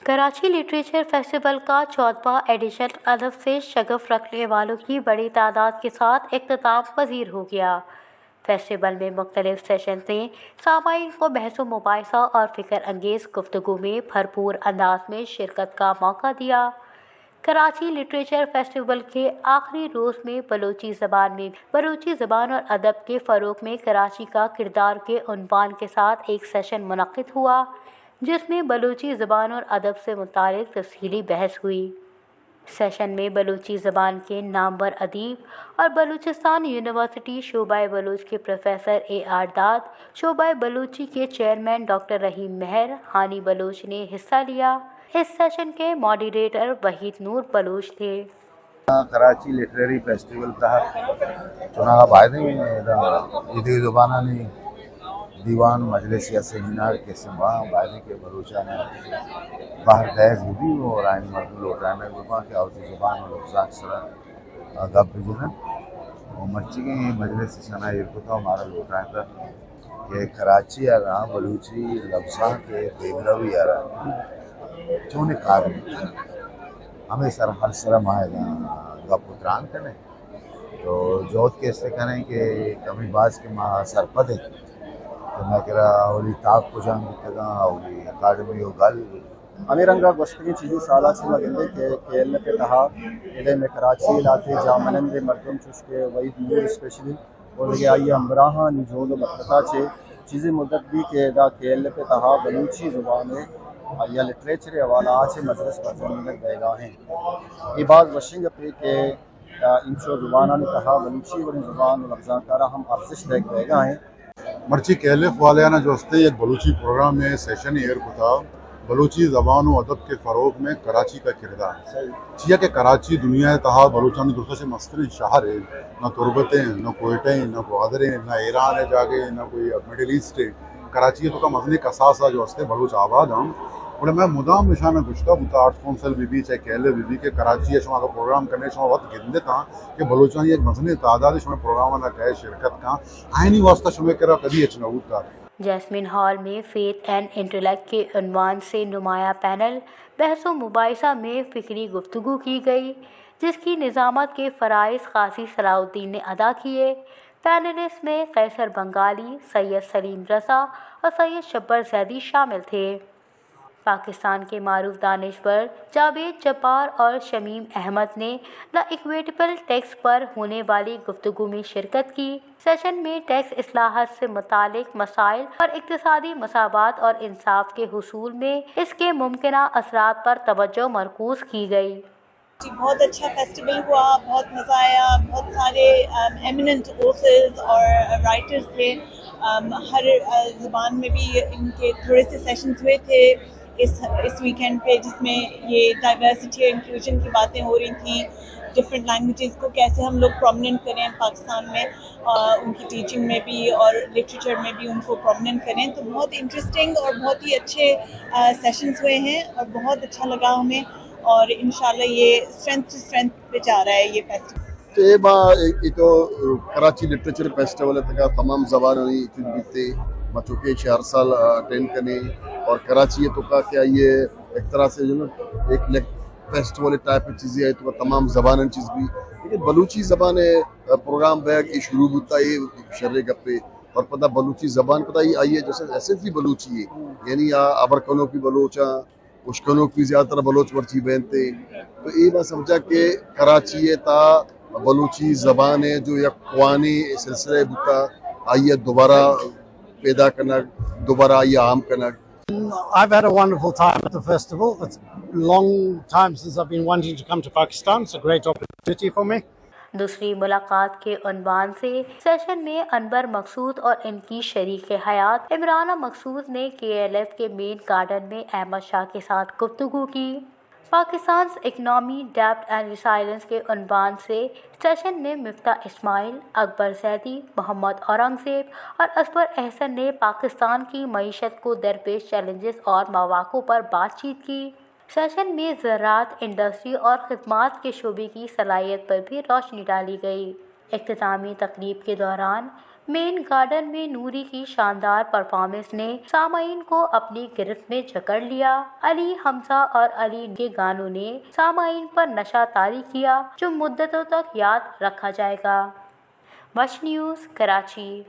Karachi literature festival کا چودواں ایڈیشن ادب سے شغف رکھنے والوں کی بڑی تعداد کے ساتھ اختتام پذیر ہو گیا۔ فیسٹیول میں مختلف سیشن نے سامعین کو بحث و مباحثہ اور فکر انگیز گفتگو میں بھرپور انداز میں شرکت کا موقع دیا۔ کراچی لٹریچر فیسٹیول کے آخری روز میں بلوچی زبان میں، بلوچی زبان اور ادب کے فروغ میں کراچی کا کردار کے عنوان کے ساتھ ایک سیشن منعقد ہوا، جس میں بلوچی زبان اور ادب سے متعلق تفصیلی بحث ہوئی۔ سیشن میں بلوچی زبان کے نامور ادیب اور بلوچستان یونیورسٹی شعبہ بلوچ کے پروفیسر اے آر داد، شعبہ بلوچی کے چیئرمین ڈاکٹر رحیم مہر، ہانی بلوچ نے حصہ لیا۔ اس سیشن کے ماڈریٹر وحید نور بلوچ تھے۔ کراچی لٹریری فیسٹیول تہا چوناہا بایدیں ادا ایدگہ زبانانی دیوان، مجلس یا سیمینار قسم با، بایدیں کہ بلوچان بہر دئیگ ببی و آیانی مردم لوٹائینگ بباں کہ آ وتی زبان و لبزانک سرا گپ بجنن۔ و مرچیگیں مجلس اشانا ایر کتا و مارا لوٹائینتا کہ کراچی ء را بلوچی لبزانک ء دیمروی ء را چونیں کار بیت، ہمے سر ہر سر ء ما ادا گپ و تران کنیں۔ تو جہد کہ است کنیں کہ کمی باز کہ ما سرپد ایں کہ ما کرا اولی تاک کجام بیتگاں، اولی اکیڈمی و گل۔ ہمے رنگ ء گوستگیں چیزیں سال ء چہ ما گندیں کہ کے ایل ایف ء تہا ادے مئے کراچی ء لہتے جاہ منندیں مردم چوش کہ وحید نور اسپیشلی اور دگہ آئی ء ہمراہاں نی جہد و مقصد ء چہ چیزے مدت بی کہ ادا کے ایل ایف ء تہا بلوچی زبان ء یا لٹریچر ء حوالہ ء چہ مجلس برجم منگ بئیگا انت۔ اے باز وشیں گپے کہ انچو زبانانی تہا بلوچی وڑیں زبان و لبزانک ء را ہم ارزشت دئیگ بئیگا انت۔ مرچی کے ایل ایف والیانا جو ہستے یک بلوچی پروگرام ء سیشن ایر کتا، بلوچی زبان و ادب کے فروغ میں کراچی کا کردار۔ چیا کہ کراچی دنیا ء تہا بلوچانی درستاں چہ مستریں شہر ہے، نہ تربت ہے، نہ کوئٹہ ہے، نہ گوادر ہے، نہ ایران ہے جاگے، نہ کوئی مڈل ایسٹ ہے۔ کراچی ء توکا مزنیں کساس ء جو ہستے بلوچ آباد ہم۔ گڑا میں مدام اشانا گشتا بوتا، آرٹس کونسل بی بی، چاہے کے ایل ایف بی بی، کہ کراچی ء شما اگر پروگرام کنے شما وت گندتاں کہ بلوچانی یک مزنیں تعداد شما پروگرام ء کئے شرکت کاں، آئینی واسطہ شما کرا کدی ہچ نہ بوتا۔ جیسمین ہال میں فیتھ اینڈ انٹلیکٹ کے عنوان سے نمایاں پینل بحث و مباحثہ میں فکری گفتگو کی گئی، جس کی نظامت کے فرائض قاضی صلاح الدین نے ادا کیے۔ پینلسٹ میں قیصر بنگالی، سید سلیم رضا اور سید شبر زیدی شامل تھے۔ پاکستان کے معروف دانشور جاوید جبار اور شمیم احمد نے دا ایکویٹیبل ٹیکس پر ہونے والی گفتگو میں شرکت کی۔ سیشن میں ٹیکس اصلاحات سے متعلق مسائل اور اقتصادی مساوات اور انصاف کے حصول میں اس کے ممکنہ اثرات پر توجہ مرکوز کی گئی۔ جی، بہت اچھا فیسٹیول ہوا، بہت مزہ آیا، بہت سارے ایمننٹ آتھرز اور رائٹرز تھے۔ ام، ہر آ، زبان میں بھی ان کے تھوڑے سے سیشنز ہوئے تھے اس اس ویکینڈ پہ، جس میں یہ ڈائیورسٹی اور انکلوژن کی باتیں ہو رہی تھیں، ڈفرینٹ لینگویجز کو کیسے ہم لوگ پرومیننٹ کریں پاکستان میں، آ، ان کی ٹیچنگ میں بھی اور لٹریچر میں بھی ان کو پرومیننٹ کریں۔ تو بہت انٹرسٹنگ اور بہت ہی اچھے آ، سیشنز ہوئے ہیں اور بہت اچھا لگا ہمیں، اور انشاءاللہ یہ اسٹرینتھ ٹو اسٹرینتھ پہ جا رہا ہے یہ فیسٹیول۔ تو اے با، اے تو کراچی لٹریچر فیسٹیول ء تکا تمام زبانانی چیز بیتے، ما چونکہ چہ ہر سال اٹینڈ کنے اور کراچی ء توکا کہ آئیے ایک طرح سے جو نا ایک لیک-، فیسٹیول ٹائپ چیزیں آئی تو تمام زبانانی چیز بھی، لیکن بلوچی زبان ء پروگرام بیگ اے شروع بوتا، اے شرے گپے۔ اور پدا بلوچی زبان پدا یہ آئی ہے جیسے ایسنسی بلوچی ہے، یعنی آ ابر کنوکی بلوچ آں، اشکنوکی زیادہ تر بلوچ مرچی بینتے۔ تو اے ما سمجھا کہ کراچی ہے تا بلوچی زبان ہے جو یک قوانی سلسلہ بوتا، آئی ہے دوبارہ پیدا کنگ، دوبارہ آئی ہے عام king. I've had a wonderful time at the festival. It's a long time since I've been wanting to come to Pakistan. It's a great opportunity for me. دوسری ملاقات کے عنوان سے سیشن میں انور مقصود اور ان کی شریک حیات عمرانہ مقصود نے کے ایل ایف کے مین گارڈن میں احمد شاہ کے ساتھ گفتگو کی۔ پاکستان's economy, depth and resilience کے عنوان سے سیشن میں مفتاح اسماعیل، اکبر زیدی، محمد اورنگزیب اور اکبر احسن نے پاکستان کی معیشت کو درپیش چیلنجز اور مواقع پر بات چیت کی۔ سیشن میں زراعت، انڈسٹری اور خدمات کے شعبے کی صلاحیت پر بھی روشنی ڈالی گئی۔ اختتامی تقریب کے دوران مین گارڈن میں نوری کی شاندار پرفارمنس نے سامعین کو اپنی گرفت میں جکڑ لیا۔ علی حمزہ اور علی کے گانوں نے سامعین پر نشہ طاری کیا، جو مدتوں تک یاد رکھا جائے گا۔ وش نیوز، کراچی۔